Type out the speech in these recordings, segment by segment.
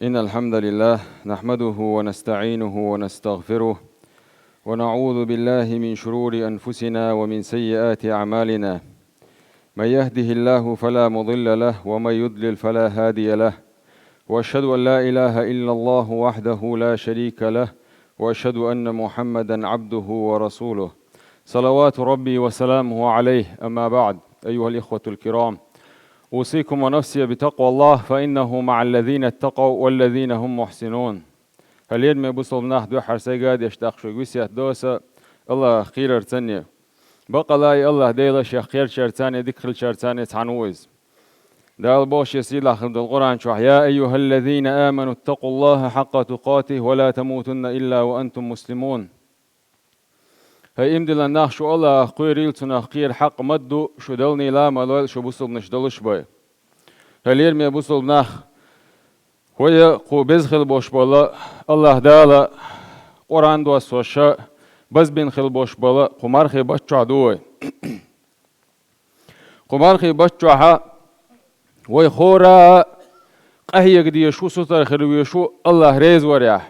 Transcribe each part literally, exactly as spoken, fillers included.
إن الحمد لله نحمده ونستعينه ونستغفره، ونعوذ بالله من شرور أنفسنا ومن سيئات أعمالنا. من يهده الله فلا مضل له، ومن يضلل فلا هادي له. وأشهد أن لا إله إلا الله وحده لا شريك له، وأشهد أن محمدا عبده ورسوله، صلوات ربي وسلامه عليه. أما بعد، أيها الإخوة الكرام، أوصيكم ونفسي بتقوى الله، فإنه مع الذين اتقوا والذين هم محسنون. Хьалерме бусалба нах, дуьххьара сайга а деш, тӀаккха шуьга весет до аса, АллахӀах кхерар цанне. Бакъалла а АллахӀ Дела Шех кхерчар царна, дика хилчар царна цхьана ву иза. Дала боху Шен сийлахь хилла долу Къуръан чохь: «يا أيها الذين آمنوا اتقوا الله حق تقاته ولا تموتن إلا وأنتم مسلمون». ХӀай иман диллина нах, шу АллахӀах кхерийла, Цунах кхера хьакъ ма ду, шу далнийла а ма лойла, шу бусалбанаш долуш бай. Хьалерме бусалба нах, вай кху беза хила болуш болу АллахӀ Дала Къуръан доссош базбина хила болуш болу кху мархи бутт чохь ду вай. Кху мархи бутт чохь вай хӀора а къахьега дезаш ву, сутара хила везаш ву АллахӀ реза варехь.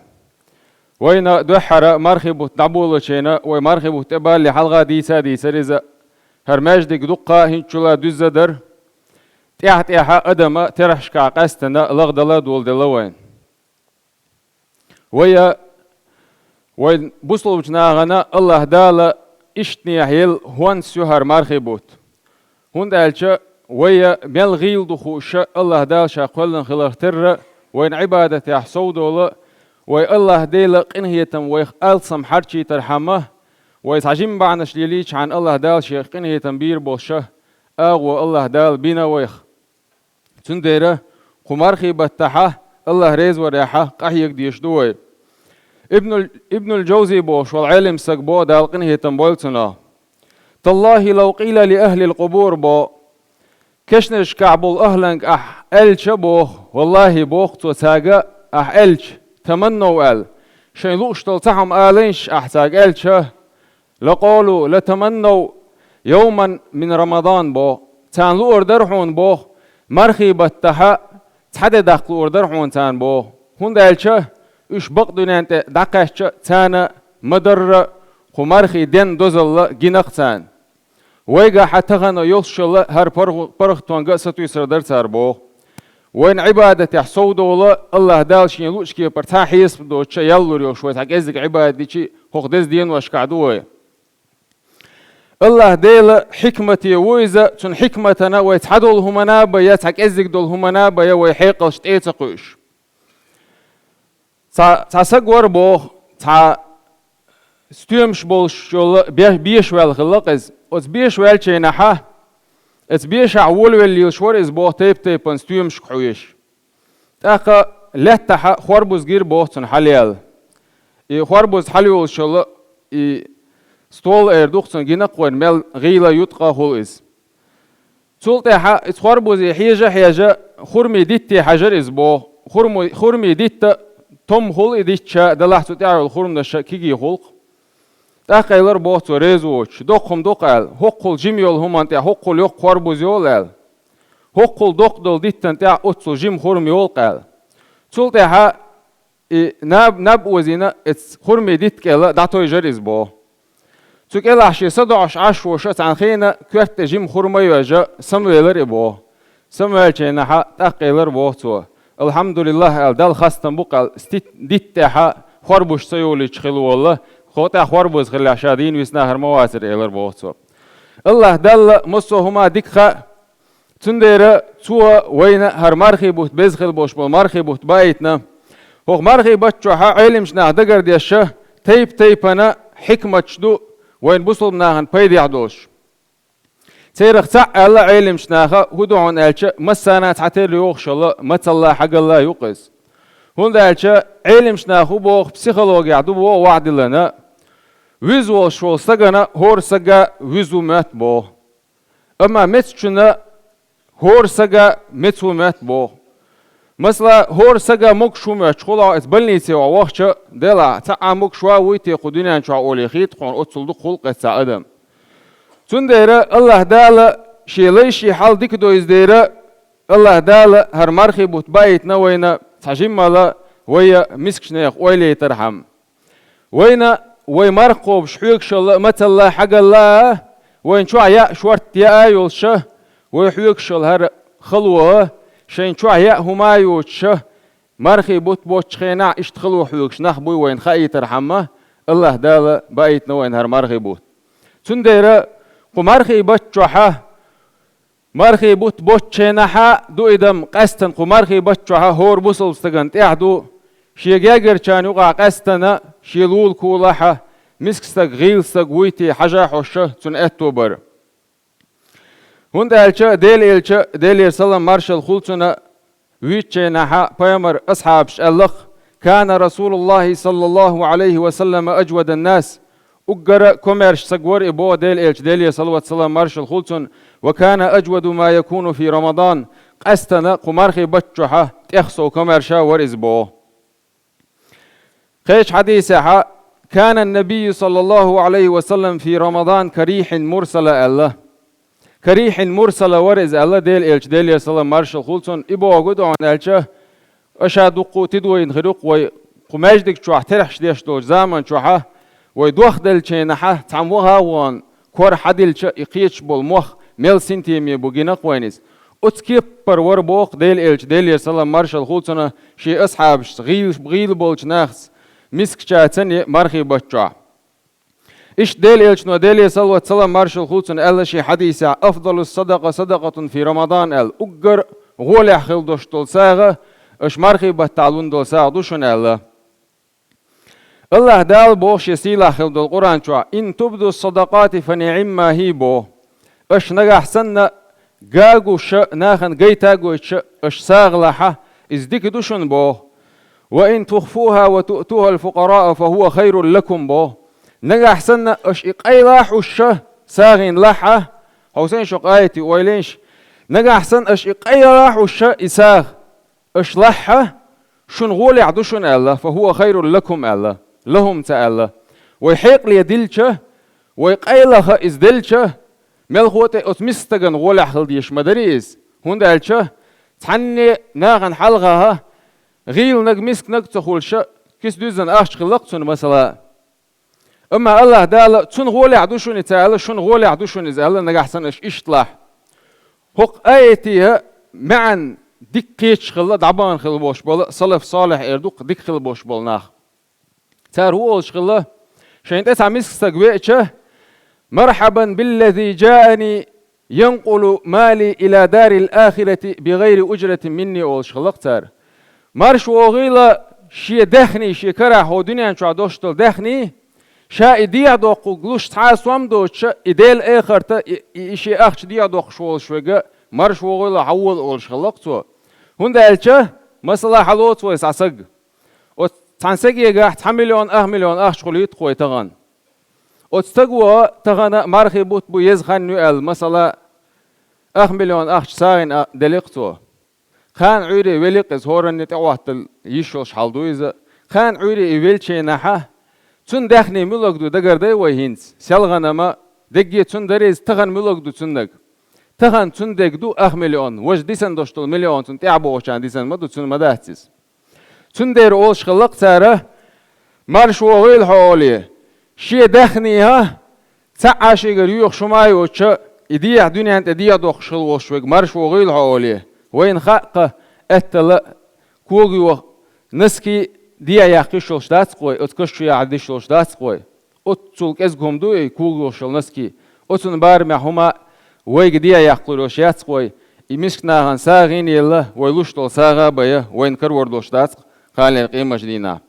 Вайна дуьххьара мархи бутт дӀаболучу хенахь, вай мархи бутт тӀебалале хьалха дийца а дийцира иза. ХӀара маьждиг дуккха а хӀинцачул а дуьзза дара. ТӀаьхьа-тӀаьхьа адам терахьашкахь къаьстина лагӀдала а доладелла вайна. Вай, вайн бусалбачу нахана АллахӀ Дала иштанехь елла хӀонс ю хӀара мархи бутт. ХӀунда аьлча вай мел гӀийла ду хууш, АллахӀ Дала Ша кхоьллина хиларх терра, вайна Ӏибадатехь совдовла, вай АллахӀ Делан къинхетам вайх алсам хьарчийтархьама, вай цхьа жима бахьанаш лелийчхьана АллахӀ Дала Шех къинхетам бийр болуш агӀо АллахӀ Дала бина вайх. Цундела кху мархи баттахь АллахӀ реза варехь къахьега дезаш ду вай. Ибнул, Ибнул Джавзи бохуш волу Ӏелам стаг бо, Дала къинхетам бойла цунах: «تالله لو قيل لأهل القبور», бо, кешнашкахь болу ахӀланга ахь аьлча боху, валлахӀи боху цо цаьрга ахь аьлча, «تمنوا» аьлла, шайн лууш долу цхьа хӀума алайша ахь цаьрга аьлча, «لقالوا لتمنوا يوما من رمضان», боху. Царна луур дара хьуна боху, мархи баттахь цхьа де даккха луур дара хьуна царна боху. ХӀунда аьлча уьш бакъ дуьнен тӀе дӀакхаьчча царна ма-дарра кху мархи ден дозалла гина-кх царна. Вайгахь тахана йолуш йолу хӀара паргӀ-, паргӀатонга а сатуьйсур дара цара боху. Вайна Ӏибадатехь совдовла, АллахӀ Дала Шен луучу кепара цхьа хьесап доцуш ял лур йолуш вай цхьа кӀеззиг Ӏибадат дичи хӀокху деза деношкахь ду вай. АллахӀ Делан хьикмате ву иза, Цуьнан хьикматана вай цхьадолу хӀумана а бан я, цхьа кӀеззиг долу хӀумана а бан я вай хьекъалш тӀе а ца кхуьуш. Цхьа, цхьа саг вара боху, цхьа стоьмаш болуш йолу бе-, беша ваьлла хилла-кх иза. Оцу беша ваьллачу хенахь, оцу бешахь волавелла лелаш вара иза боху, тайп-тайпана стоьмашка хьоьжуш. ТӀаккха лаьттахь хорбуза гира боху цунна хьалаяьлла. И хорбуза хьалайолуш йолу и стол эр ду-кх цунна, гина-кх вайна мел гӀийла, юткъа хуьлу иза. Цул тӀаьхьа иза хорбузе хьежа а хьежа, хурмийн дитте хьаьжира иза боху. Хурму-, хурмийн дитта том хуьлу и дитташ, делахь цу тӀехь йолу хурманаш кегий хуьлу-кх. ТӀаккха элира боху цо реза воцуш: «Доккха хӀума ду-кх», аьлла, «хӀоккхул жима йолу хӀуманна тӀехь хӀоккхул йоккха хорбуз йолу», аьлла. «ХӀоккхул доккха долу диттана тӀехь оццул жима хурма йолу-кх», аьлла. Цул тӀаьхьа и наб, наб озийна, оцу хурмийн дитта кӀел дӀатойжира иза боху. Цу кӀелахь шен са доӀуш Ӏаш волуш цхьана хенахь коьрта тӀе жима хурма а йоьжна, самавелира и боху. Самаваьллачу хенахь тӀаккха элира боху цо: «АлхьамдулиллахӀ», аьлла, Далла хастам бу-кх аьлла, стит-, дитта тӀехь хорбуш ца йолуьйтуш хилла волла, хӀокху тӀехь хорбуз хиллехь ша дийна висна хӀара ма вацара, элира боху цо. АллахӀ Далла массо а хӀума дика хаьа, цундела Цо вайна хӀара мархи бутт, беза хила болуш болу мархи бутт баийтина. ХӀокху мархи бутт чохь Ӏелимчу наха дагардеш, тайп-тайпана хьикматаш ду вайна бусалба нахана пайдехь долуш. Церах цхьаъ аьлла Ӏелимчу наха, хӀун ду хьуна аьлча, массарна а цхьатерра йогӀуш йолу мацалла, хьагалла ю-кх иза. ХӀунда аьлча Ӏелимчу наха хӀун боху, психологехь ду боху вахьа диллина, вуьзна волуш волу стагана хӀора стага вуьзна ву моьтту боху. Амма мецачунна хӀора стага меца ву моьтту боху. Масала, хӀора стага могуш ву моьттуш хуьлу хьо, иза больнице хьо вахча, делахь, цхьа а могуш ван вуй те кху дуьнен чохь олий хета хьуна, оццул дукха хуьлу-кх иза цхьа адам. Цундела АллахӀ Дала Шен лайшин хьал дика дойзу дела, АллахӀ Дала хӀара мархи бутт баийтина вайна, цхьа жиммала вай мискачу нехан ойла яйтархьама. Вайна вай марха кхобуш хьоьгушалла а, мацалла а, хьагалла а, вайна чохь яа шортта яа йолуш а, вай хьоьгушалла хӀара хало а, шайна чохь яа хӀума а йоцуш а, мархий бутт боцчу хенахь иштта хало хьоьгуш нах буй вайна хаийтархьама, АллахӀ Дала баийтина вайна хӀара мархий бутт. Цундела кху мархий бутт чохь а, мархий бутт боцчу хенахь а ду и дам, къаьстина кху мархий бутт чохь а хӀора бусалба стагана тӀехь ду, шен гергарчарна юкъахь къаьстина шен лулахь а, миска стаг, гӀийла стаг вуй те хьажа а хьоьжуш а цуьнан аьтто бар. ХӀунда аьлча Делан Элча, Делера салам маршалла хуьлу цунна, вуьйцучу хенахь а пайхамаран асхьабаша аьлла-кх: «كان رسول الله صلى الله عليه وسلم أجود الناس». Уггара комаьрша стаг вара и боху Делан Элча, Делера салават-салам маршалла хуьлу цунна, «وكان أجود ما يكون في رمضان». Къаьстина кху мархий бутт чохь а тӀех сов комаьрша вара иза боху. Кхечу хьадисехь а: «كان النبي صلى الله عليه وسلم في رمضان كريح مرسلة», аьлла. «كريح مرسلة» вара иза аьлла Делан Элча, Делера салам маршалла хуьлу цунна. И бохург ду хьуна аьлча, аша дуккха а тидойна хир ю-кх вай, кху маьждиг чохь терахьаш деш долчу заман чохь а, вай дохделлачу хенахь а, цхьана ваха а вахана, кор хьадиллича, и кхеташ болу мох мел синтеме бу гина-кх вайна иза. Оцу кепара вара боху Делан Элча, Делера салам маршалла хуьлу цунна, шен асхьабашца, гӀийла, гӀийла болчу нахаца, мискачаьрца а мархий бутт чохь. Иштта Делан Элчано, Делера салават-салам маршалла хуьлу цунна, аьлла шен хьадисехь: «أفضل الصدقة صدقة في رمضان», аьлла. Уггар гӀолехь хила долуш долу сагӀа аша мархий баттахь лун долу сагӀа ду шуна аьлла. АллахӀ Дала боху шен сийлахь хила долу Къуръан чохь: «إن تبدوا الصدقات فنعم هي», боху. Аша нагахь санна гуш а, нахана гайта а гойтуш а аша сагӀа лахь а, иза дика ду шуна боху. «وإن تخفوها وتؤتوها الفقراء فهو خير لكم», боху. Нагахь санна аша и къайла а хьуьйсуш а сагӀина лахь а, хьовсийша, къаьстина ойла йийша, нагахь санна аша и къайла а хьуьйсуш а и сагӀа аша лахь а, шуна гӀолехь ду шуна аьлла, «فهو خير لكم» аьлла, «لهم» ца аьлла. Вай хьекъале дилча, вай къайлаха иза делча, мелхо а тӀе оцу миска стагана гӀолехь хила дезаш ма дарий иза. ХӀунда аьлча цхьанне нахана хьалхахь гӀийланиг, мисканиг а ца хуьлуш а, киса дуьззина ахча хилла-кх цунна, масала. Амма АллахӀ Дала цунна гӀолехь ду шуна иза аьлла, шуна гӀолехь ду шуна иза аьлла, нагахь санна аша иштта лахь. ХӀокху аятан маьӀна дика кхеташ хилла, дӀабахана хила болуш болу, салаф-салихь эр ду-кх дика хила болуш болу нах. Цара хӀун олуш хилла? Шайна тӀе цхьа миска стаг веача: «مرحبا بالذي جاءني ينقل مالي إلى دار الآخرة بغير أجرة مني», олуш хилла-кх цара. Марша вогӀийла шен даьхний, шен карахь хӀокху дуьнен чохь долуш долу даьхний, ша и дехьадоккхург луш цхьа а сом доцуш а, и Делан эхарта, и, и, и шен ахча дехьадоккхуш волуш верг а марша вогӀийла хьавола олуш хилла-кх цо. ХӀунда аьлча, масала, хьалоцу вай цхьа саг. Оцу цхьана сагегахь цхьа миллион, ах миллион ахча хуьлуьйту-кх вай тахана. Оцу стага тахана мархий бутт бу, еза хан ю аьлла, масала, ах миллион ахча сагӀина а делира-кх цо. Кхана Ӏуьйре велира-кх иза, хӀоранна тӀе Ӏоттала йиш йолуш хьал ду иза. Кхана Ӏуьйре и веллачу хенахь а, цуьнан даьхний муьлхарг ду дагардай вай хӀинца? Селхана-м дерриге цуьнан дара иза, тахана муьлхарг ду цуьнан? Тахана цуьнан дерг ду ах миллион, важа дисина долуш долу миллион цунна тӀаьхьа богӀучарна дисина ма ду, цуьнан ма дац иза. Цундела олуш хилла-кх цара: «Марша вогӀийла хьо», олий. Шен даьхнехь цхьа а шегара йоьхуш хӀума а йоцуш а, и дехьа дуьнен тӀе дехьадоккхуш хила волуш верг марша вогӀийла хьо, олий. Вайна хаьа-кх, аьттала когайоха носки дехьа яккха йиш йолуш дац-кх вай, оцу каш чу яхьа диш йолуш дац-кх вай. Оццул кӀезиг хӀума ду и когайоха йолу носки. Оцунна барамехь хӀума вайга дехьа яккха лур йолуш яц-кх вай. И миска нахана сагӀина елла, вай луш долу сагӀа а бая, вайна карор долуш дац-кх кханлера къематан дийнахь.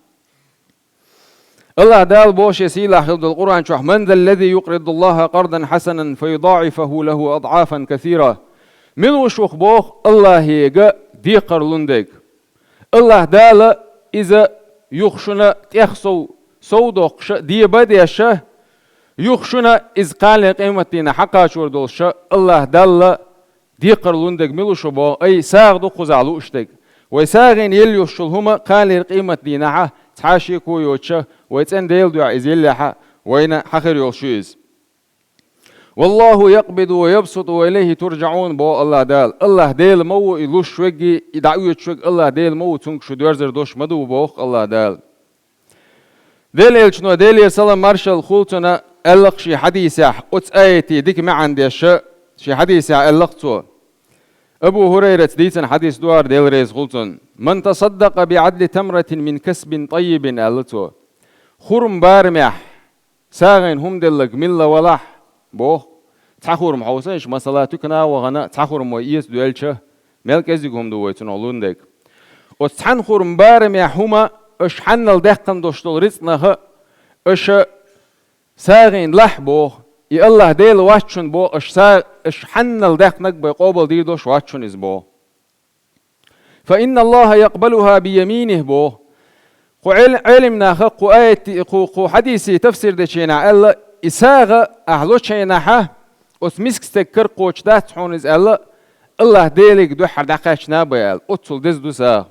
АллахӀ Дала боху шен сийлахь хила долу Къуръан чохь: «من ذا الذي يقرض الله قرضا حسنا فيضاعفه له أضعافا كثيرة». Мила ву шух боху АллахӀега декхар лун дерг? АллахӀ Дала иза юха шуна тӀех сов, сов доккхуш а, деба а деш а, юха шуна иза кханлера къематдийнахь хьакхачор долуш а, АллахӀ Далла декхар лун дерг мила ву шу боху, ай, сагӀа ду кхузахь лууш дерг. Вай сагӀина елла йолуш йолу хӀума кханлера къематдийнахь а цхьа а шеко йоцуш а, вай цӀена Делан дуьхьа иза еллехь а, вайна хьан хир йолуш ю иза. «Валлаху якъбиду ва ябсуту ва илайхи туржаун», боху АллахӀ Дала. АллахӀ Дела ма ву и луш верг, и дӀаоьцуш верг, АллахӀ Дела ма ву, цуьнга шу доьрзар долуш ма ду, боху АллахӀ Дала. Делан Элчано, Делера салам маршалла хуьлда цунна, аьлла-кх шен хьадисехь, оцу аятан дика маьӀна деш, шен хьадисехь аьлла-кх цо. Абу ХӀурайрас дийцина хьадис ду хӀара, Дела реза хуьлда цунна: «Ман тасаддакъа биӀадли тамратин мин касбин таййибин», аьлла цо. Хурма барамехь сагӀина хӀума делларг милла валахь, боху. Цхьа хурма хьовсийша, масала, туькана а вахана, цхьа хурма вай эца доьлча, мел кӀезиг хӀума ду вай цунах лун дерг. Оцу цхьана хурма барамехь хӀума аша хьаннал даьккхина долуш долу рицкъанах аша сагӀина лахь, боху. И АллахӀ Дела вац шуна, боху, аша са-, аша хьаннал даьккхинарг бен къобал дийр долуш вац шуна иза, боху. «Фа инна Аллаха якъбалуха би яминих», боху. Кху Ӏел-, Ӏелам наха кху аятан, кху, кху хьадисан тафсир дечу хенахь аьлла, и сагӀа ахь лочу хенахь, оцу миска стеган кара кхочуш дац хьуна иза аьлла, АллахӀ Деле дуьххьара дӀакхаьчна бен аьлла, оццул деза ду сагӀа.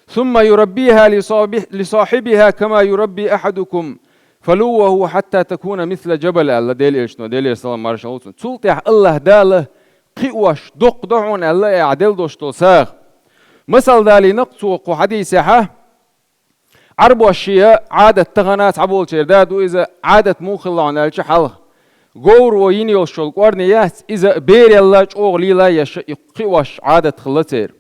«Сумма юраббиха ли сахьи-, ли сахьибиха кама юрабби ахьадукум фалувваху хьатта такуна мисла джабал», аьлла Делан Элчано, Делера салам маршалла хуьлда цунна. Цул тӀаьхьа АллахӀ Дала кхиош доккха до хьуна аьлла, и ахь делла долуш долу сагӀа. Масал далийна-кх цо кху хьадисехь, Ӏарбоша шен Ӏадат тахана цхьаболчеран да ду иза, Ӏадат муха хилла хьуна аьлча хьалха. Говро йина йолуш йолу кӀорни яц, иза бералла чӀогӀа лела еш и кхиош Ӏадат хилла церан.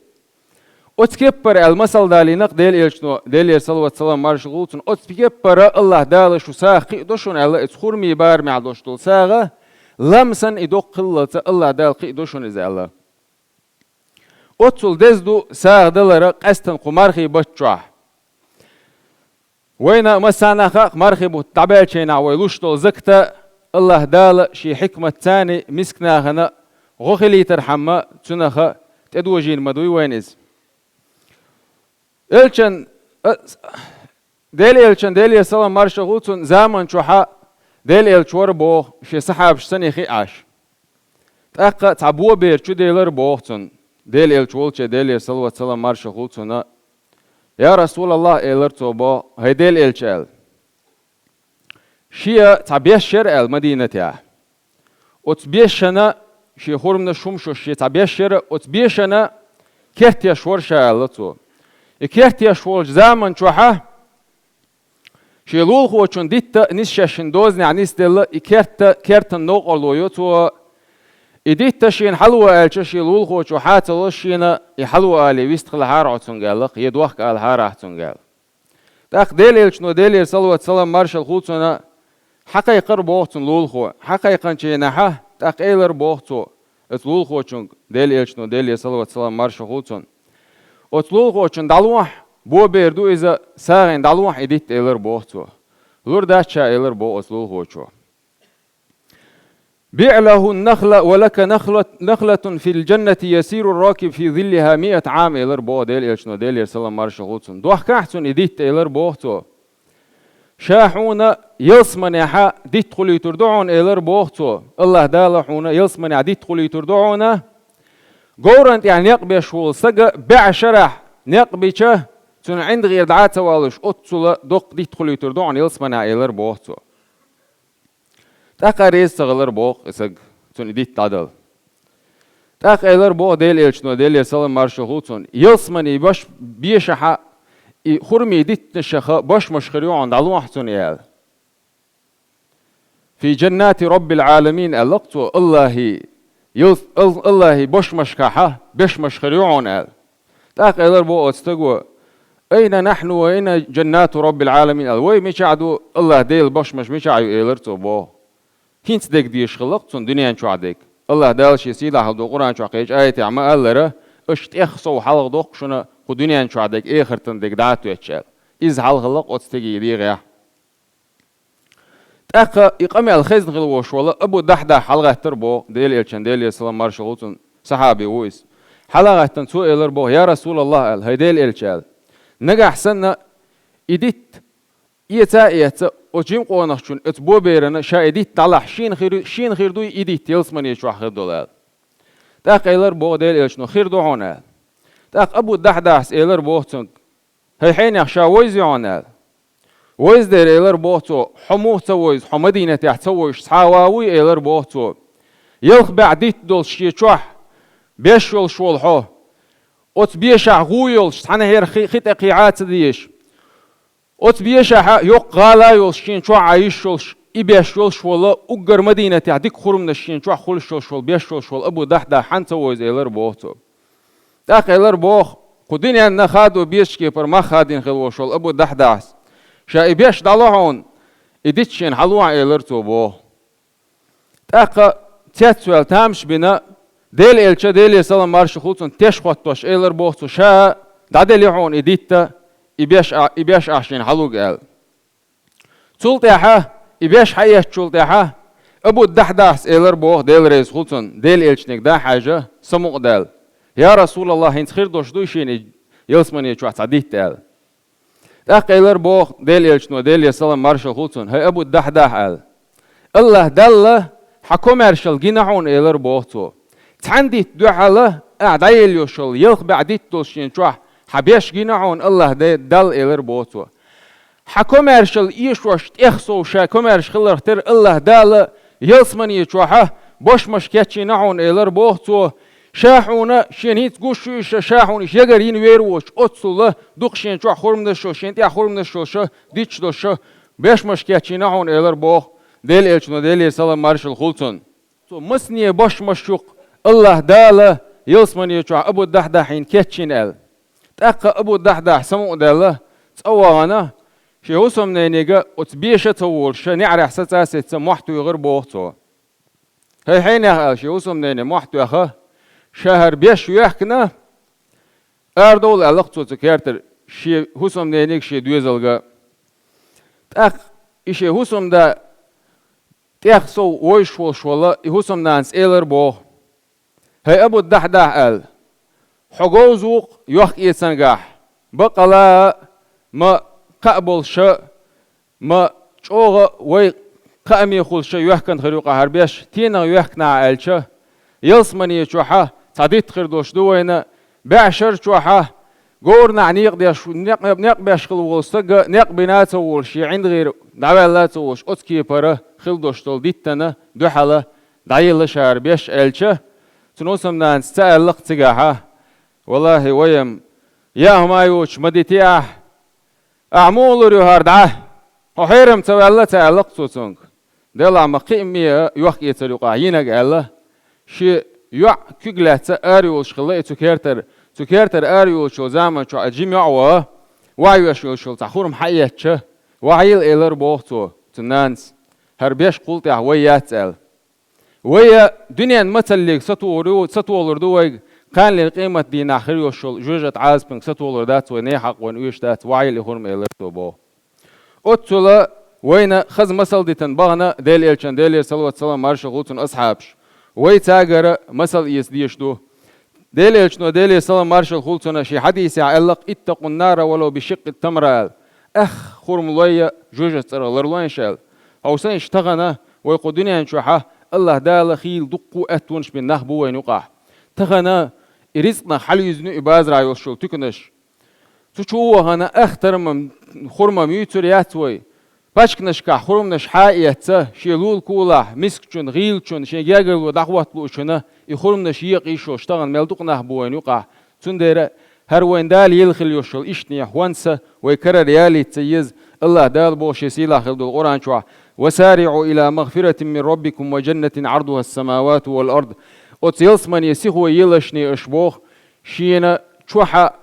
Оцу кеппара аьлла масал далийна-кх Делан Элчано, Делера салават-салам маршалла хуьлда цунна, оцу кеппара АллахӀ Дала шу сагӀа кхиадо шуна аьлла, оцу хурмийн барамехь долуш долу сагӀа, лам санна и доккха хиллалца АллахӀ Дала кхиадо шуна иза аьлла. Оццул деза ду сагӀа далар къаьсттина кху мархийн бутт чохь. Вайна массарна а хаьа-кх, мархийн бутт дӀабаьллачу хенахь вай луш долу закат, АллахӀ Дала шен хьикматца мискачу нахана гӀо хилийтархьама, цунах тӀедожийна ма дуй вайна иза. Элчан, а, с-, Делан Элчан, Делера салам маршалла хуьлда цунна, заман чохь Делан Элча вара боху, шен сахьабаш санна хиъна Ӏаш. ТӀаккха цхьа бобер чуделира боху цунна, Делан Элча волчу, Делера салават-салам маршалла хуьлда цунна. «Я РасулаллахӀ», элира цо боху, «хӀай Делан Элча», аьлла. Шен цхьа беш яра аьлла Мадинатехь. Оцу бешана, шен хурманаш, хӀуманаш шен цхьа беш яра, оцу бешана керта еш вара ша аьлла цо. И керта еш волчу заман чохь шен лулахочун дитта нисшешна дозанехь нисделла, и керта, кертан новкъарло йо цо. И дитта шена хьало аьлча, шен лулахочо хьа ца ло шена, и хьало алий вистхилахьара хьо цуьнга аьлла-кх, я дохка алахьара ахь цуьнга аьлла. ТӀаккха Делан Элчано, Делера салават-салам маршалла хуьлда цунна, хьакхайкхира боху цунна лулахо. Хьакхайкхинчу хенахь, тӀаккха элира боху цо оцу лулахочуьнга, Делан Элчано, Делера салават-салам маршалла хуьлда цунна: «Оцу лулахочунна дӀалохьа, бобер ду иза, сагӀина дӀалохьа и дитт», элира боху цо. «Лур дац ша», элира боху оцу лулахочо. «БиӀ лаху нахла ва лака нахлат-, нахлатун фил джаннати ясиру ракиб фи зиллиха миат Ӏам», элира боху Делан Элчано, Делера салам маршалла хуьлда цунна. «Дохкахьа цунна и дитт», элира боху цо. «Ша хьуна ялсаманехь дитт хуьлуьйтур ду хьуна», элира боху цо. «АллахӀ Дала хьуна ялсаманехь дитт хуьлуьйтур ду хьуна. Говран тӀехь некъ беш волу сага бӀе шарахь некъ бича, цуьнан ӀиндагӀера дӀа а ца валуш, оццула доккха дитт хуьлуьйтур ду хьуна ялсаманехь», элира боху цо. ТӀаккха реза ца хилира боху и саг, цунна и дитт дӀадала. ТӀаккха элира боху Делан Элчано, Делера салам маршалла хуьлда цунна: «Ялсамани баш-, бешахь и хурмийн диттанашха бошмаш хир ю хьуна, дӀалохьа цунна», аьлла. «Фи джаннати Раббил Ӏаламин», аьлла-кх цо, АллахӀан, ялс-, ал-, АллахӀан бошмашкахь бешмаш хир ю хьуна аьлла. ТӀаккха элира боху оцу стага: «Айна нахьну ва айна джаннату Раббил Ӏаламин?» аьлла. «Вай мичахь ду, АллахӀ Делан бошмаш мичахь ю?» элира цо боху. ХӀинца дерг дезаш хилла-кх цунна дуьнен чохь дерг. АллахӀ Дала шен сийлахь долу Къуръан чохь кхечу аятехь ма-аллара: «Аша тӀех сов хьалха доккху шуна кху дуьнен чохь дерг, эхартан дерг дӀа а тоьттуш», аьлла. Иза хьалха хилла-кх оцу стеган дегӀехь. ТӀаккха и къамел хезна хила волуш волу Абу Дахьдахь хьалагӀаттара боху Делан Элчан, Делера салам маршалла хуьлда цунна, сахьаби ву иза. ХьалагӀаьттина цо элира боху: «Я РасулаллахӀ», аьлла, «хӀай Делан Элча», аьлла. «Нагахь санна и дитт эца а эцна, оцу жима къонахчунна, оцу боберана ша и дитт дӀалахь, шена хир, шена хир дуй и дитт ялсамани чохь хир долу?» аьлла. ТӀаккха элира боху Делан Элчано: «Хир ду хьуна», аьлла. ТӀаккха Абу Дахьдахьас элира боху цуьнга: «ХӀай хьенех, ша вевзий хьуна?» аьлла. Вайза дера, элар боху цо, хьо муха ца вайза, хьо Мадинатехь ца вайзаш, цхьа а ван вуй, элар боху цо. Ялх бӀе дитт долуш шен чохь беш йолуш волу хьо. Оцу бешахь гӀу йолуш, цхьанахьера хи, хи тӀе кхехьа а ца дезаш. Оцу бешахь йоккха гӀала а йолуш, шен чохь Ӏан йиш йолуш, и беш йолуш волу, уггар Мадинатехь дика хурманаш шен чохь хуьлуш йолуш волу, беш йолуш волу Абу Дахьдахь хьан ца вайза, элар боху цо. ТӀаккха элар боху, кху дуьненна хадо безачу кепара мах хадийна хила волуш волу Абу Дахьдахьас. Ша и беш дӀало хьуна, и дита шена хьалохьа, элар цо боху. ТӀаккха цецваьлла тамаш бина, Делан элча, Делера салам маршалла хуьлу цунна, теш хӀоттош, элар боху цо, ша дӀаделла хьуна и дитта, и беш а, и беш ахь шена хьалуга аьлла. Цул тӀаьхьа, и беш хьаэцначул тӀаьхьа, Абу Дахьдахьас элар боху, Дела реза хуьлу цунна, Делан элчаниг дӀа а хьаьжна, самукъадаьлла: «Я Расулаллах, хӀинца хир долуш дуй шена и ялсамане чохь цхьа дитта?» аьлла. ТӀаккха элар боху Делан элчано, Делера салам маршалла хуьлу цунна: «ХӀай Абу Дахьдахь, — аьлла, — АллахӀ Далла хьан комаьршалла гина хьуна, — элар боху цо. — Цхьана дитта дуьхьал ахь дӀаелла йолуш йолу ялх бӀе дитт долуш шен чохь хьан беш гина хьуна АллахӀ Де-, Далла, — элар боху цо. — Хьан комаьршалла эшош тӀех сов ша комаьрша хиларх тера АллахӀ Дала ялсамане чохь бошмаш кечйина хьуна, — элар боху цо. — Ша хьуна шена хӀинца гуш ю иша, ша хьуна иша ягар йина вер воцуш, оццул дукха шен чохь хурманаш йолуш, шен тӀехь хурманаш йолуш, дитт долуш, бешмаш кечйина хьуна», — элар боху Делан элчано, Делера салам маршалла хуьлу цунна. Цо масане бошмаш юкъа АллахӀ Дала ялсамане чохь Абу Дахьдахьна кечйина аьлла. ТӀаккха Абу Дахьдахь самукъадаьлла, цӀа вахана, шен хӀусамненега оцу беша а ца волуш, неӀарехь саца а сецна, мохь туьйхира боху цо. «ХӀай хьенех, — аьлла, шен хӀусамнене мохь тоьхна, — ша хӀара беш йоьхкина, арадовла», — аьлла-кх цо цу кертара шен хӀусамненега, шен доьзалга. ТӀаккха и шен хӀусамда тӀех сов вовзаш волуш волу и хӀусамнанас элар боху: «ХӀай Абу Дахьдахь, — аьлла, — хьо говза ву-кх йохк-эцангахь, баккъала а ма кхаъ болуша, ма чӀогӀа вай кхааме хуьлуша йоьхкина хир ю-кх хӀара беш, стенах йоьхкина ахь аьлча, ялсамане чохь цхьа дитт хир долуш ду вайна, бӀешар чохь говрана некъ деш, некъ, некъ беш хилла волу стага некъ бина а ца волуш, шен ӀиндагӀера дӀаваьлла а ца волуш, оцу кепара хила долуш долу диттана дуьхьал дӀаелла ша хӀара беш», — аьлча, цуьнан хӀусамнанас ца аьлла-кх цигахь: «ВаллахӀи, вай-м яа хӀума йоцуш ма дитий ахь. Ахь муха лур ю хӀара дӀа? Хьо хьерам ца ваьлла?» — ца аьлла-кх цо цуьнга. «Делахь ма кхиаме а йохк-эцар ю-кх ахь йинарг», — аьлла. Шен йоӀ куьг лаьцна ара йолуш хилла и цу кертара. Цу кертара ара йолуш йолу заман чохь и жима йоӀ ван, ваха веш йолуш йолу цхьа хурма хьаэцча, «Ваха йила», — элар боху цо, цуьнан нанас, — «хӀара беш кхул тӀехь вай яц», — аьлла. Вай дуьненан мацаллига сатохур ю, сатохалур ду вайга кханлера къематан дийнахь хир йолуш йолу жоьжахатин Ӏазапанга сатохалур дац вай, нехан хьакъ вайна оьшуш дац, ваха йила и хурма, элар цо боху. Оццула вайна хаза масал дитина бахана Делан элчан, Делера салават-салам маршалла хуьлу цунна, асхьабаш. Вай цаьргара масал эца дезаш ду. Делан элчано, Делера салам маршалла хуьлу цунна, шен хьадисехь аьлла-кх: «Иттакъун нара валав бишикъкъи тамра», — аьлла. Ах, хурма лой а, жоьжахатин цӀарах ларлойша аьлла. Хьовсийша, тахана вай кху дуьнен чохь АллахӀ Дала хийла дуккха а аьттонаш бина нах бу вайна юкъахь. Тахана и ризкъ нах хьалаюьзна ю и базарахь йолуш йолу туьканаш. Цу чу вахана ах тармам, хурмам юьйцур яц вай. Пачканашкахь хурманаш хьа а эцна, шен лулахь-кулахь, мискачунна, гӀийлачунна, шен гергарло дӀахӀотта луучунна и хурманаш екъа йиш йолуш тахана мел дукха нах бу вайна юкъахь. Цундела хӀара вайна Дала елла хила йолуш йолу иштта хӀонс вай карара ялийта ца еза, АллахӀ Дала боху шен сийлахь хилла долу Къуръан чохь: «Ва сариӀу ила магфиратин мин раббикум ва жаннатин Ӏардуха ас-самавату вал ард». Оцу ялсамане сихо елашне аша боху, шена чохь а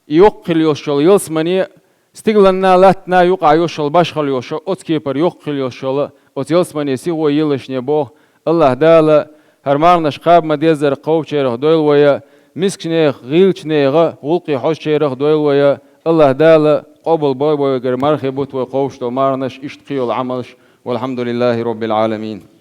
и йоккха хила йолуш йолу ялсамане, стигланна, латтана юкъахь йолуш йолу башхалла йолуш, оцу кепара йоккха хила йолуш йолу оцу ялсамане сихо елашне боху, АллахӀ Дала хӀара марханаш кхаба ма-деззара кховчарах дойла вай, мискачу нехан, гӀийлачу нехан гӀуллакхе хьожучарах дойла вай, АллахӀ Дала къобал бойла вайгара мархи бутт вай кхобуш долу марханаш, иштта кхин йолу Ӏамалш. Валхьамдулиллахи Роббил Ӏаламин.